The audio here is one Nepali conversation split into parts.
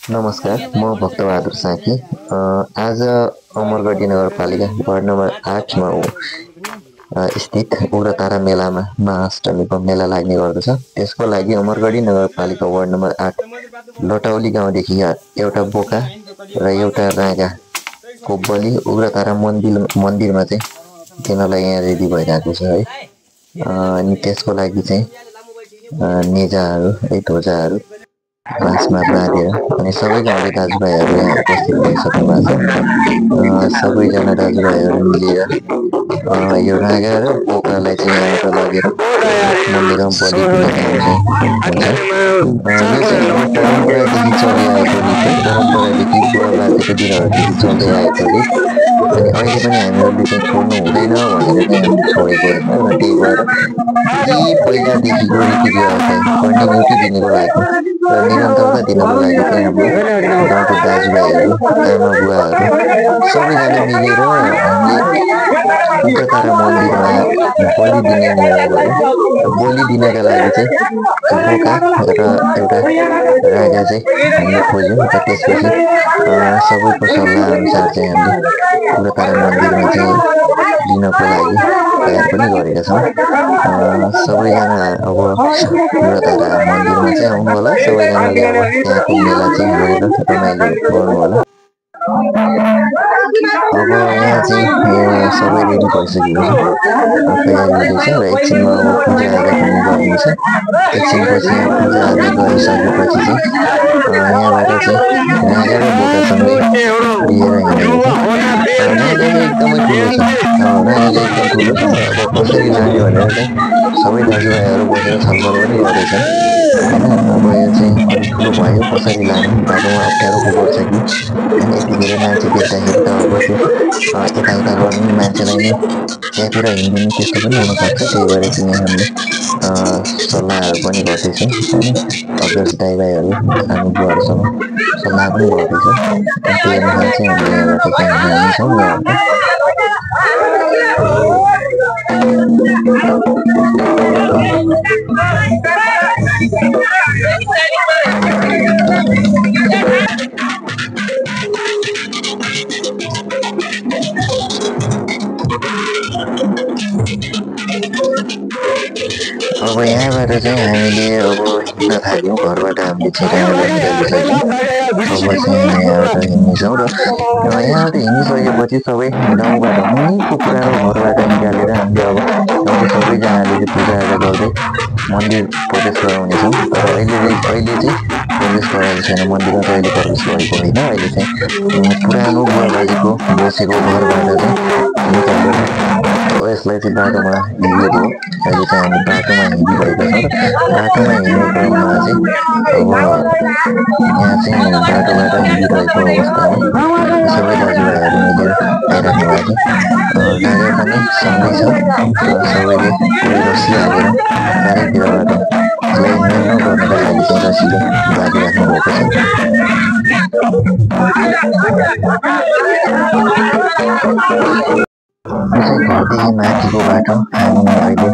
नमस्कार, म भक्तबहादुर साकी। आज अमरगढी नगरपालिका वार्ड नम्बर 8 मा स्थित उग्रतारा मेलामा महाअष्टमीको मेला लाग्ने गर्दछ। त्यसको लागि अमरगढी नगरपालिका वार्ड नम्बर 8 लटौली गाउँदेखि एउटा बोका र एउटा राँगाको बलि उग्रतारा मन्दिरमा चाहिँ दिनलाई यहाँ रेडी भइरहेको छ है। अनि त्यसको लागि चाहिँ नेजाहरू है, ध्वजाहरू बाँसमा बाँधेर अनि सबै गाउँले दाजुभाइहरू यहाँ उपस्थित भइसक्नु भएको छ। सबैजना दाजुभाइहरू मिलेर यो राँगा र बोक्रालाई चाहिँ यहाँबाट लगेर मन्दिरमा बलि दिने काम चाहिँ हुन्छ। यो चाहिँ परम्परादेखि चलिआएको रीत हो, परम्परादेखि बुढाबाजेको दिनहरूदेखि चल्दै आएको रीत। अनि अहिले पनि हामीहरूले चाहिँ छोड्नु हुँदैन भनेर चाहिँ हामीले छोडेको होइन र त्यही भएर यी पहिलादेखिको रीतिरिवाज चाहिँ कन्टिन्युटी दिनको लागि र निरन्तरता दिनको लागि चाहिँ हाम्रो गाउँको दाजुभाइहरू, आमा बुवाहरू सबैजना मिलेर हामीले उग्रतारा मन्दिरमा बलि दिने निर्णय गर्यो। बलि दिनका लागि चाहिँ बोका र एउटा राजा चाहिँ हामीले खोज्यौँ र त्यसपछि सबैको सल्लाह अनुसार चाहिँ हामीले उग्रतारा मन्दिरमा चाहिँ दिनको लागि तयार पनि गरेका छौँ। सबैजना अब उग्रतारा मन्दिरमा चाहिँ आउनु होला, सबैजनाले अब त्यहाँको मेला चाहिँ हेरेर रमाइलो गर्नु होला। अब यहाँ चाहिँ सबै रेडी भइसकेको छ, तयारी हुँदैछ र एकछिनमा अब पूजाआजा पनि गरिन्छ। एकछिनपछि पूजाआजा गरिसकेपछि चाहिँ यहाँबाट चाहिँ राजा र बोकासँगै लिएर हिँडेको छ। राजा एकदमै ठुलो छ, राजा एकदम ठुलो छ। अब कसरी लाने भनेर चाहिँ सबै दाजुभाइहरू बसेर छलफल पनि गर्दैछन् होइन। अब यो चाहिँ अलिक ठुलो भयो, कसरी लाने, बाटोमा अप्ठ्यारो पो पर्छ कि होइन। यति धेरै मान्छे देख्दाखेरि त अब त्यो यताउता गर्ने मान्छेलाई नै त्यहाँतिर हिँडिदिने त्यस्तो पनि हुनसक्छ। त्यही भएर चाहिँ हामीले सल्लाहहरू पनि गर्दैछौँ होइन। अध्यक्ष दाइभाइहरू, आमा बुवाहरूसँग सल्लाह पनि गर्दैछौँ। त्यही अनुसार चाहिँ हामीले यहाँबाट चाहिँ हिँड्छौँ यहाँबाट। अब यहाँबाट चाहिँ हामीले अब हिँड्न थाल्यौँ, घरबाट हामीले छिराएर निकालिसक्यौँ। अब चाहिँ यहाँबाट हिँड्नेछौँ र यहाँबाट हिँडिसकेपछि सबै गाउँबाट मुनिको पुरानो घरबाट निकालेर हामीले अब गाउँको सबैजनाले चाहिँ पूजाआजा गर्दै मन्दिर प्रवेश गराउनेछौँ। तर अहिले चाहिँ प्रवेश गराएको छैन, मन्दिरमा चाहिँ अहिले प्रवेश गरेको होइन। अहिले चाहिँ पुरानो बुवाबाजेको बसेको घरबाट चाहिँ निकालेर यसलाई चाहिँ बाटोमा हिँडेको हो। अहिले चाहिँ हामी बाटोमा हिँडिरहेका छौँ र बाटोमा हिँड्ने क्रममा चाहिँ अब यहाँ चाहिँ बाटोबाट हिँडिरहेको अवस्थामा सबै दाजुभाइहरू मिलेर आइराख्नु भएको छ। गाडी पनि सँगै छ, सबैले पुरै रसी हालेर चारैतिरबाट यसलाई निर्णय गर्नका लागि चाहिँ रसीले बाँधिराख्नु भएको छ। घरदेखि माथिको बाटो हामी अहिले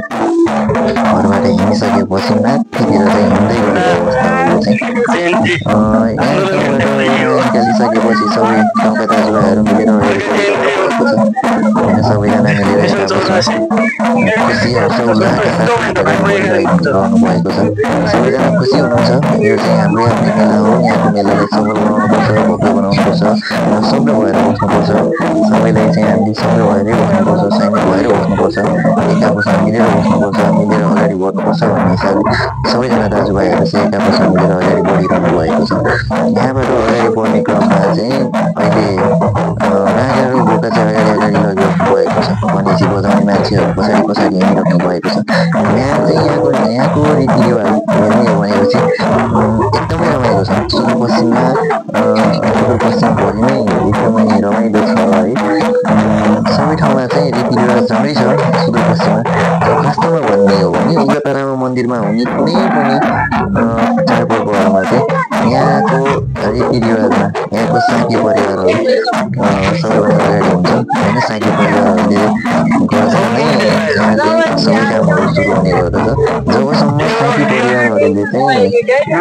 घरबाट हिँडिसकेपछि माथितिर चाहिँ हिँड्दै गरेको अवस्था हो। यो चाहिँ निकालिसकेपछि सबै गाउँका दाजुभाइहरू मिलेर अगाडि होइन, सबैजना मिलेर खुसी हर्ष उल्लासका साथ रहनु भएको छ। सबैजना खुसी हुनुहुन्छ। यो चाहिँ हाम्रै आफ्नै मेला हो, यहाँको मेलालाई सफल बनाउनुपर्छ, भव्य बनाउनुपर्छ, सबै भएर बस्नुपर्छ। सबैलाई चाहिँ हामीले सबै भएरै बस्नुपर्छ, सहमत भएर बस्नुपर्छ, एक आपसमा मिलेर बस्नुपर्छ, मिलेर अगाडि बढ्नुपर्छ भन्ने हिसाबले सबैजना दाजुभाइहरू चाहिँ एक आपसमा मिलेर अगाडि बढिरहनु भएको छ। यहाँबाट अगाडि बढ्ने क्रममा चाहिँ अहिले राजा र बोका चाहिँ अगाडि लगिराख्नु भएको छ भनेपछि बजाउने मान्छेहरू पछाडि हिँडिराख्नु भएको छ। यहाँ चाहिँ यहाँको रीतिरिवाज हेर्ने हो भनेपछि एकदमै रमाइलो छ। सुदूरपश्चिममा सुदूरपश्चिम भरि नै एकदमै रमाइलो छ है। सबै ठाउँमा चाहिँ रीतिरिवाज राम्रै छ सुदूरपश्चिममा। तर वास्तवमा भन्ने हो भने उग्रतारा मन्दिरमा हुने कुनै पनि चाडपर्वहरूमा चाहिँ यहाँको रीतिरिवाजमा यहाँको साकी परिवारहरू सबैभन्दा अगाडि हुन्छ होइन। साकी परिवारहरूले गर्दा नै यहाँ चाहिँ सबै कामहरू सुरु हुने गर्दछ। जबसम्म साकी परिवारहरूले चाहिँ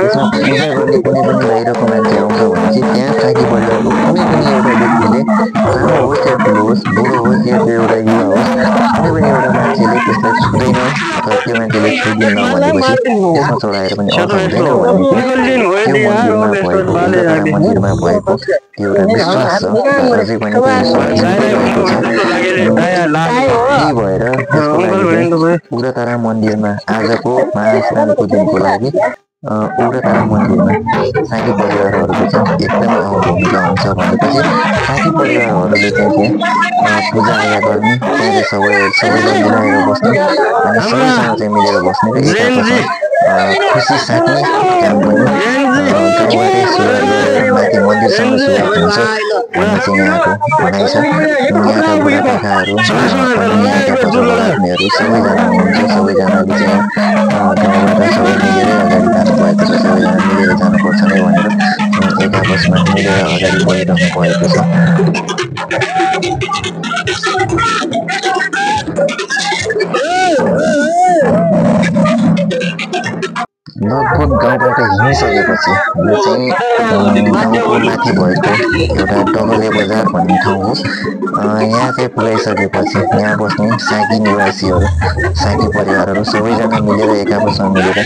यसमा पूजा गर्ने कुनै पनि बाहिरको मान्छे आउँछ भने त्यहाँ साकी परिवारको कुनै पनि एउटा व्यक्तिले सानो होस् या ठुलो होस्, बुढो होस् या त्यो एउटा युवा होस्, कुनै पनि एउटा मान्छेले त्यसलाई छुँदैन अथवा त्यो मान्छेले छुइदिन्न भनेपछि त्यसमा चढाएर पनि अर्थ हुँदैन भन्ने त्यो मन्दिरमा भएको उग्रतारा मन्दिरमा भएको त्यो एउटा विश्वास छ र अझै पनि त्यो विश्वास जिउँदो रहेको छ। त्यही भएर त्यसको लागि उग्रतारा मन्दिरमा आजको महाअष्टमीको दिनको लागि उग्रतारा मन्दिरमा साकी परिवारहरूको चाहिँ एकदमै अहम भूमिका हुन्छ भनेपछि साकी परिवारहरूले चाहिँ त्यहाँ पूजाआजा गर्ने, त्यहाँ चाहिँ सबैलाई मिलाएर बस्ने अनि सबैसँग चाहिँ मिलेर बस्ने र एकाअर्कासँग खुसी साट्ने काम पनि गाउँबाटै सुरुवात गरेर माथि मन्दिरसम्म सुरुवात हुन्छ भन्ने चाहिँ यहाँको भनाइ छ। यहाँका बुढापाकाहरू अनि यहाँका पछौटा लाग्नेहरू सबैजना हुनुहुन्छ, सबैजनाले चाहिँ गाउँबाट सबै मिलेरै अगाडि जानुभएको छ, सबैजना मिलेर जानुपर्छ नै भनेर एक आपसमा मिलेर अगाडि बढिरहनु भएको छ। लगभग गाउँबाट हिँडिसकेपछि यो चाहिँ गाउँको माथि भएको एउटा डगले बजार भन्ने ठाउँ हो। यहाँ चाहिँ पुगाइसकेपछि यहाँ बस्ने साकी निवासीहरू, साकी परिवारहरू सबैजना मिलेर एक आपसमा मिलेर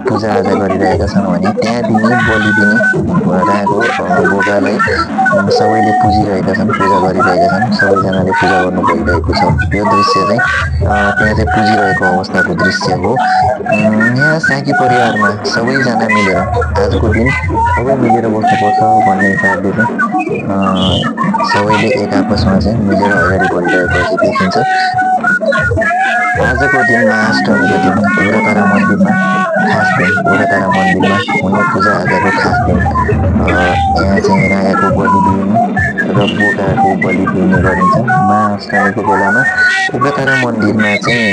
पूजाआजा गरिरहेका छन् भने त्यहाँ दिने बलि दिने राको बोकालाई सबैले पुजिरहेका छन्, पूजा गरिरहेका छन्, सबैजनाले पूजा गर्नु गइरहेको छ। यो दृश्य चाहिँ त्यहाँ चाहिँ पुजिरहेको अवस्थाको दृश्य हो। यहाँ साकी परिवारमा सबैजना मिलेर आजको दिन सबै मिलेर बस्नुपर्छ भन्ने हिसाबले चाहिँ सबैले एक आपसमा चाहिँ मिलेर अगाडि बढिरहेको देखिन्छ। आजको दिन महाअष्टमीको दिन उग्रतारा मन्दिरमा खास दिन, उग्रतारा मन्दिरमा हुने पूजाआजाको खास दिन यहाँ चाहिँ रागाको बलि दिइने र बोकाको बलि दिइने गरिन्छ। महाअष्टमीको बेलामा उग्रतारा मन्दिरमा चाहिँ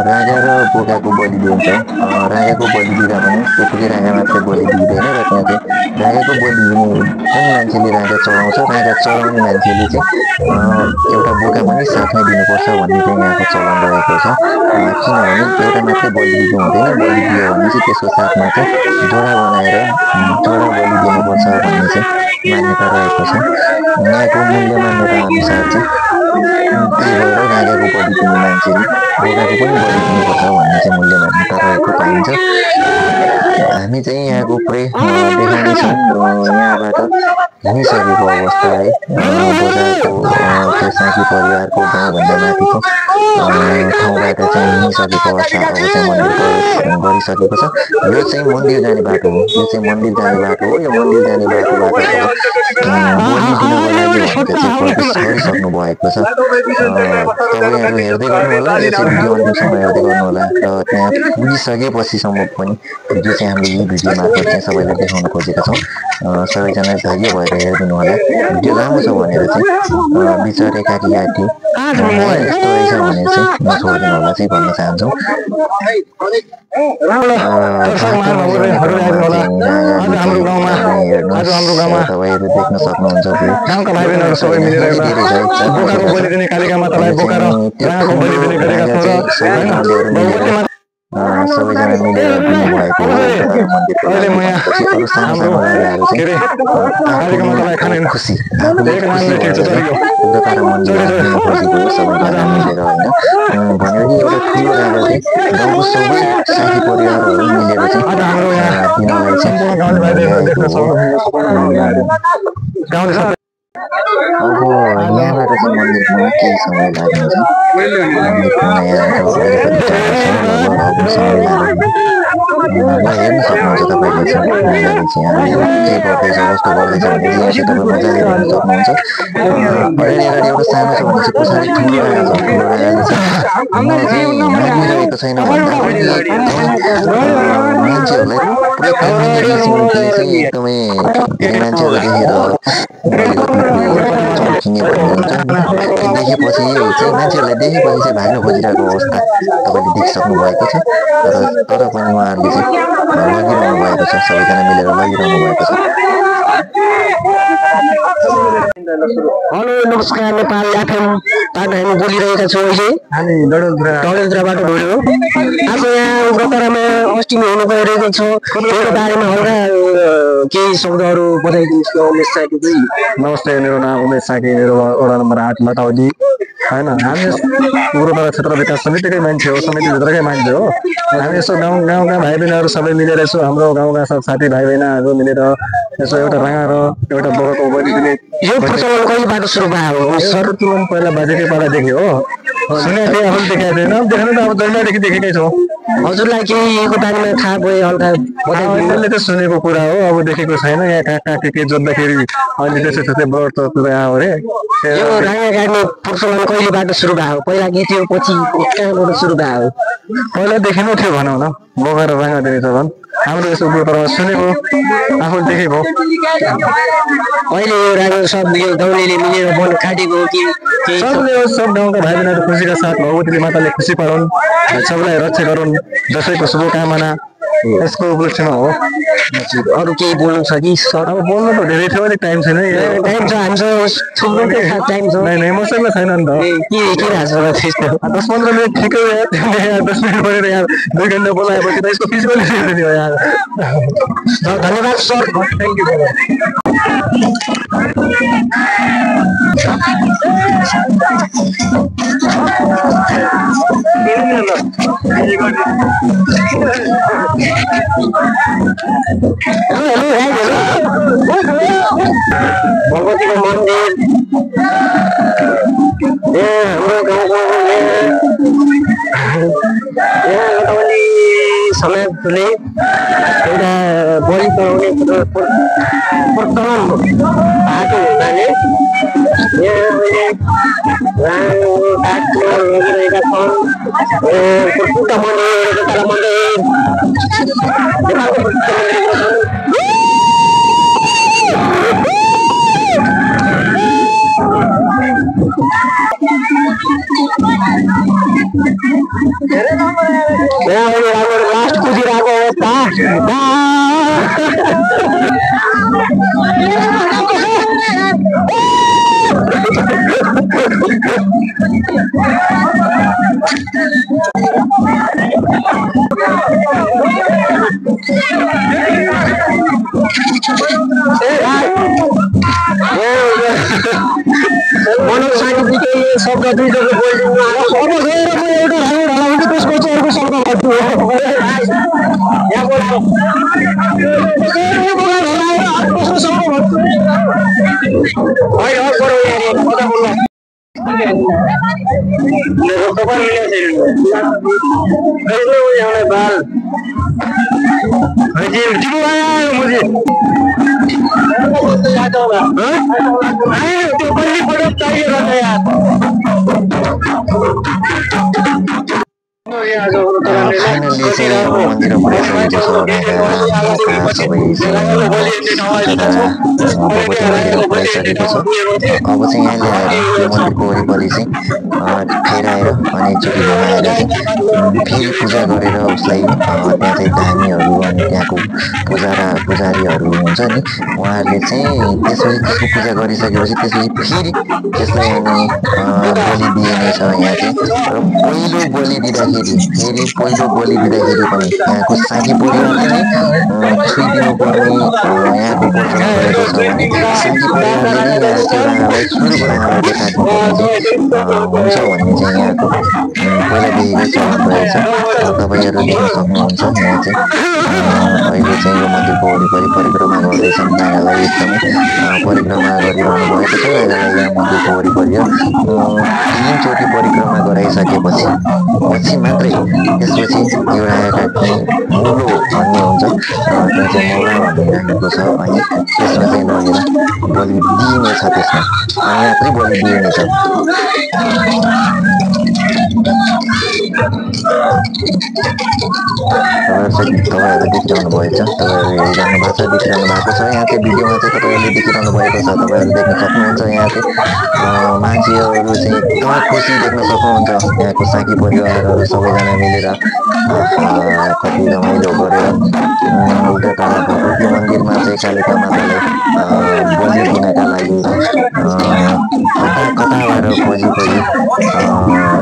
रागा र बोकाको बलि दिइन्छ। रागाको बलि दिँदा पनि त्यतिकै रागा मात्रै बलि दिँदैन र त्यहाँ चाहिँ रागाको बलि दिने जुन मान्छेले रागा चढाउँछ, रागा चढाउने मान्छेले चाहिँ एउटा बोका पनि साथमै दिनुपर्छ भन्ने चाहिँ यहाँको चलन रहेको छ। किनभने एउटा मात्रै बलि दिनु हुँदैन, बलि दियो भने चाहिँ त्यसको साथमा चाहिँ जोडा बनाएर जोडा बलि दिनुपर्छ भन्ने चाहिँ मान्यता रहेको छ। यहाँको मूल्य मान्यता अनुसार चाहिँ त्यही भएर रागाको बलि दिने मान्छेले बोकाको पनि बलि दिनुपर्छ भन्ने चाहिँ मूल्य मान्यता रहेको पाइन्छ। हामी चाहिँ यहाँको पुरै देखाउनेछौँ यहाँबाट हिँडिसकेको अवस्था है। बजारको त्यो साकी परिवारको गाउँभन्दा माथिको ठाउँबाट चाहिँ हिँडिसकेको अवस्था अब चाहिँ मन्दिर प्रवेश गरिसकेको छ। यो चाहिँ मन्दिर जाने बाटो हो, यो चाहिँ मन्दिर जाने बाटो हो। यो मन्दिर जाने बाटोबाट बलि दिनको लागि भनेर चाहिँ प्रवेश गरिसक्नु भएको छ। तपाईँहरू हेर्दै गर्नु होला, यो चाहिँ भिडियो अन्तिमसम्म हेर्दै गर्नु होला र त्यहाँ पुगिसकेपछिसम्म पनि भिडियो चाहिँ हामीले यही भिडियो मार्फत चाहिँ सबैलाई देखाउन खोजेका छौँ। सबैजना धैर्य भएर हेरिदिनु होला। भिडियो लामो छ भनेर चाहिँ बिचरे काटी काटी यस्तो रहेछ भने चाहिँ नछोडिदिनु होला चाहिँ भन्न चाहन्छौँ। तपाईँहरू देख्न सक्नुहुन्छ सबैजना मिलेर दिनुभएको मन्दिरको सानो रागाहरू चाहिँ खुसी उग्रतारा मन्दिरमा दिनु खोजेको हो सबैजना मिलेर होइन भनेर कि एउटा ठुलो रागा चाहिँ गाउँको सबै साथी परिवारहरू मिलेर चाहिँ दिनलाई चाहिँ अब यहाँबाट चाहिँ मन्दिर पुग्न केही समय लाग्नेछ। मन्दिर पुग्न यहाँको अलिकति समय हेर्न सक्नुहुन्छ तपाईँले चाहिँ मजाले चाहिँ के गर्दैछ कस्तो गर्दैछ भने चाहिँ यहाँ चाहिँ तपाईँ मजाले हेर्न सक्नुहुन्छ। अगाडि एउटा सानो छ भने चाहिँ पछाडि ठुलो रागा छ। ठुलो रागाले चाहिँ मागिरहेको छैन भन्दा पनि मान्छेहरूलाई पुरै चाहिँ एकदमै धेरै मान्छेहरू देखेर चम्किने भन्ने हुन्छ देखेपछि चाहिँ मान्छेहरूलाई देखेपछि चाहिँ भाग्न खोजिरहेको अवस्था तपाईँले देखिसक्नु भएको छ। तर पनि उहाँहरूले चाहिँ लगिरहनु भएको छ, सबैजना मिलेर लगिरहनु भएको छ। हेलो नमस्कार नेपाल एफएमबाट हामी बोलिरहेका छौँ अहिले हामी डडेलधुराबाट बोल्यो आज यहाँ उग्रतारामा अष्टमी हुन गइरहेको छ त्यसको बारेमा हल्का केही शब्दहरू बताइदिनुहोस् न उमेश साथी। नमस्ते, मेरो नाम उमेश साकी, मेरो वडा नम्बर 8 लटाउली होइन। हामी उग्रतारा क्षेत्र विकास समितिकै मान्छे हो, समितिभित्रकै मान्छे हो। हामी यसो गाउँका भाइ बहिनीहरू सबै मिलेर यसो हाम्रो गाउँका सब साथी भाइ बहिनीहरू मिलेर यसो एउटा राँगा र एउटा बोकाको बलिदिने यो प्रचलन कहिलेबाट सुरु भयो सर? पहिला बाजेकै पालादेखि हो, सुनेको थिएँ, आफूले देखाएको थिएन, देख्नु त अब जहिलेदेखि देखेकै छौँ। हजुरलाई केही यो बारेमा थाहा भयो हल्का मैले त सुनेको कुरा हो, अब देखेको छैन। यहाँ कहाँ कहाँ के जोत्दाखेरि अहिले त्यसै व्रत कुरा आयो अरे। यो राँगा गाड्ने प्रचलन कहिलेबाट सुरु भयो? पहिला के थियो, पछि कहाँबाट सुरु भयो? पहिलादेखि नै थियो भनौँ न, बोकाएर राँगा दिने चलन हाम्रो यस्तो उग्रतारामा सुनेको, आफूले देखेको। अहिले यो राँगा सब यो गाउँले मिलेर बन काटेको हो कि सबले सब गाउँका भाइ बहिनीहरू खुसीका साथ भगवती माताले खुसी पारुन्, सबलाई रक्षा गरून्, दसैँको शुभकामना यसको उपलक्ष्यमा हो। अरू केही बोल्नु छ कि सर? अब बोल्नु त धेरै थियो, अलिक टाइम छैन। टाइम छ हामीसँग थुप्रोकै टाइम छ। नै मसँग छैन नि त। के राख्छ त्यस्तो? 10-15 मिनट ठिकै हो यार, 10 मिनट परेर यार 2 घन्टा बोलाएपछि त यसको फिस पनि दिनु हो यार। धन्यवाद सर, थ्याङ्क यू। भगवतीको मन्दिर हाम्रो गाउँको यहाँ लटाउने समाजले एउटा बलि चढाउने प्रचलन भएको हुनाले यहाँ अहिले काठमा लगिरहेका छन्। प्रसिद्ध मन्दिर तारा मन्दिर नेपालको प्रसिद्ध मन्दिर लास्ट कुदिरहेको अवस्था मनोज साथीजीकै शब्द दुई शब्द बोलिदिनु। अब गएर म एउटा राँगो ढलाउँछु, त्यसपछि अर्को शब्द भन्छु। फाइनली चाहिँ अब मन्दिर पुगिसकेको छ। सबै पुगिसकेको छ। अब चाहिँ यहाँ ल्याएर यो मन्दिरको वरिपरि चाहिँ फेराएर अनि एकचोटि घुमाएर चाहिँ फेरि पूजा गरेर उसलाई त्यहाँ चाहिँ धामीहरू अनि त्यहाँको पुजारीहरू हुन्छ नि, उहाँहरूले चाहिँ त्यसपछि त्यसको पूजा गरिसकेपछि त्यसपछि फेरि त्यसलाई अनि बलि दिइनेछ। यहाँ चाहिँ र पहिलो बलि दिँदाखेरि पनि यहाँको साथी परिवारले नै छुइदिनु पर्ने यहाँको प्रचलन रहेको छ भने साथी परिवारले नै यहाँ त्यो राँगालाई सुरुको राँगालाई देखाइदिनु पर्ने हुन्छ भन्ने चाहिँ यहाँको पहिलादेखिकै चलन रहेछ। तपाईँहरू देख्न सक्नुहुन्छ यहाँ चाहिँ अहिले चाहिँ यो मन्दिरको वरिपरि परिक्रमा गर्दैछन्। राँगालाई एकदमै परिक्रमा गरिरहनु भएको छ। राँगालाई यहाँ मन्दिरको वरिपरि 3 चोटि परिक्रमा गराइसकेपछि मात्रै त्यसपछि यो राँगा काट्ने मौलो भन्ने हुन्छ, त्यहाँ चाहिँ मौला भन्ने राखेको छ। अनि त्यसमा चाहिँ लगेर बलि दिइनेछ, त्यसमा अनि मात्रै बलि दिइनेछ। तपाईँहरूले देखिरहनु भएको छ, तपाईँहरू हेरिरहनु भएको छ, देखिरहनु भएको छ। यहाँ चाहिँ भिडियोमा चाहिँ तपाईँहरूले देखिरहनु भएको छ, तपाईँहरू देख्न सक्नुहुन्छ। यहाँ चाहिँ मान्छेहरू चाहिँ एकदमै खुसी देख्न सक्नुहुन्छ। यहाँको साकी परिवारहरू सबैजना मिलेर कति रमाइलो गरेर उल्टाटाढा भगवती मन्दिरमा चाहिँ कालिका मातालाई बलि दिनका लागि कताबाट खोजी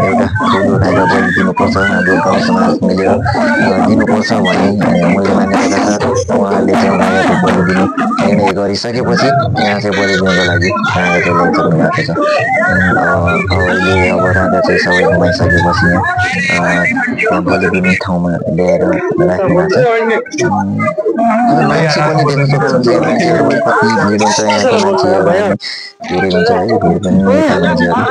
एउटा ठुलो ढाका बलि दिनुपर्छ, हाम्रो गाउँ समाज मिलेर दिनुपर्छ भन्ने मूल्य मान्यताका साथ उहाँहरूले चाहिँ ढाकाको बलि दिने निर्णय गरिसकेपछि यहाँ चाहिँ बलि दिनको लागि ढाका चाहिँ ल्याइसक्नु भएको छ। अहिले अब ढाका चाहिँ सबै घुमाइसकेपछि यहाँ बलि दिने ठाउँमा ल्याएर राख्नु भएको छ। मान्छे पनि देख्न सक्नुहुन्छ, मान्छेहरू पनि कति भिड हुन्छ, यहाँको मान्छेहरू धेरै हुन्छ है, भिड पनि यता मान्छेहरू।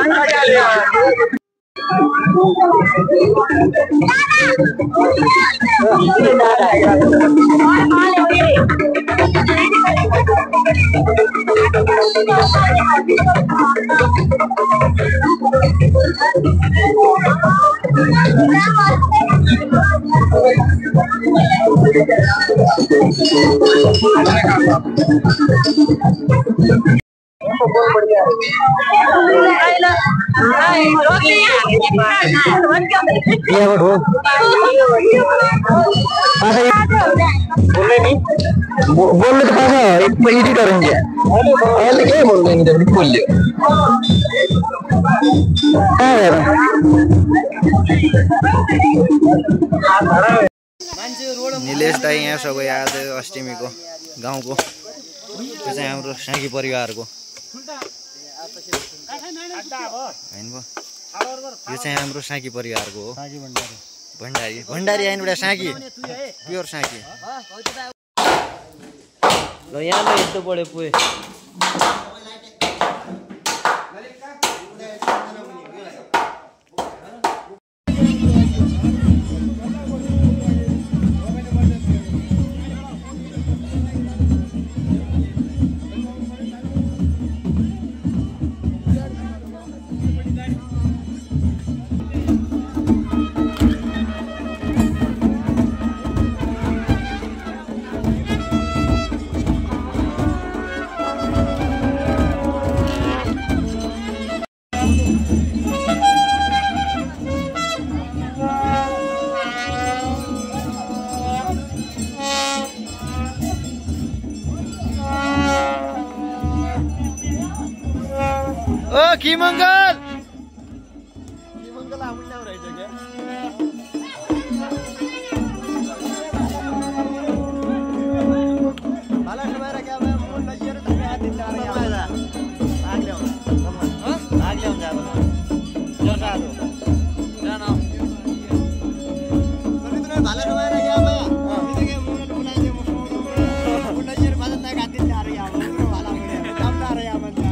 बोल्नु त पाछ एडिटर हुन्छ अहिले के बोल्दैन बोल्यो निलेश दाई यहाँ सबै आज अष्टमीको गाउँको त्यो चाहिँ हाम्रो साकी परिवारको होइन भयो। यो चाहिँ हाम्रो साकी परिवारको हो, भण्डारी भण्डारी आइनबाट साकी प्योर साकी ल यहाँ यस्तो बढे पुगे ओ की मंगल आउन रहेछ क्या भाला समाएर क्या मुन्ना लिएर त हात दिन्छ भाग ल्याउन जानु जर्कादो जान भाला समाएर क्या के मुन्ना बनाइदिए मुन्ना लिएर भाला त हात दिन्छ अरे यहाँ भाला मुन्ना काम ला रहे यहाँ भन्छ